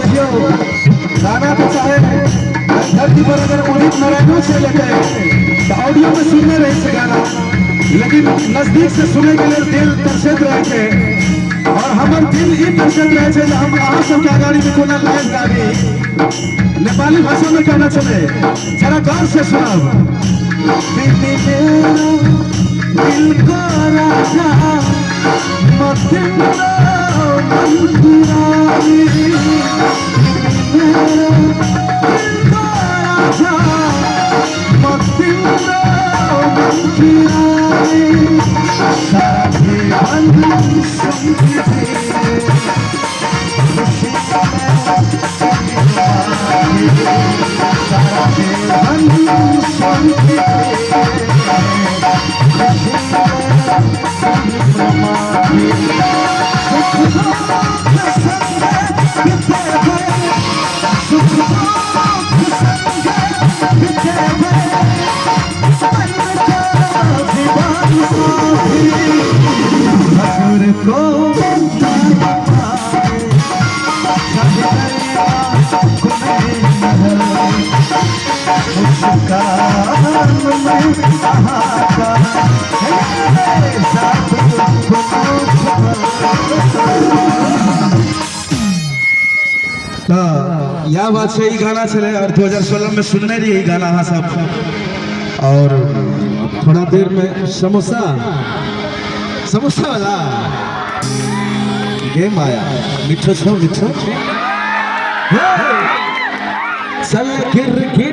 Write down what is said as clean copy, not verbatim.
देखियौ, गाना तो चाहे धरती पर अगर उदित नारायणो चलि एतै तऽ ऑडियो में सुनने रहै छै गाना, लेकिन नजदीक से सुनै के लेल दिल तरसैत रहै छै। और हमर दिल ई तरसैत रहै छै जे हम अहाँ सबके अगाड़ी में कोना लाइव गाबी। नेपाली भाषा में कहना छलै, जरा गौर से सुनब। तिमी मेरो दिलको राजा, म तिम्रो मनको रानी। तिमी मेरो दिलको राजा, म तिम्रो मनकी रानी। सारा जीवन सुम्पिदिए खुसीले तिम्रो माथि। सारा जीवन सुम्पिदिए खुसीले तिम्रो माथि। सुख दुःख सँगै बिते गए, सुख दुःख सँगै बिते गए, मनको जीवन साथी। हजुरको माया पाए चाहे कुनै महल, मुस्कानमै अहाँका हे जादु कोनो छल। तऽ इएह बात छै, ई गाना छलै और 2016 में सुनने रहियै ई गाना अहाँ सब। और थोड़ा देर में समोसा, समोसा वाला गेम आया। मिठो छो, मिठो चल गिर गिर।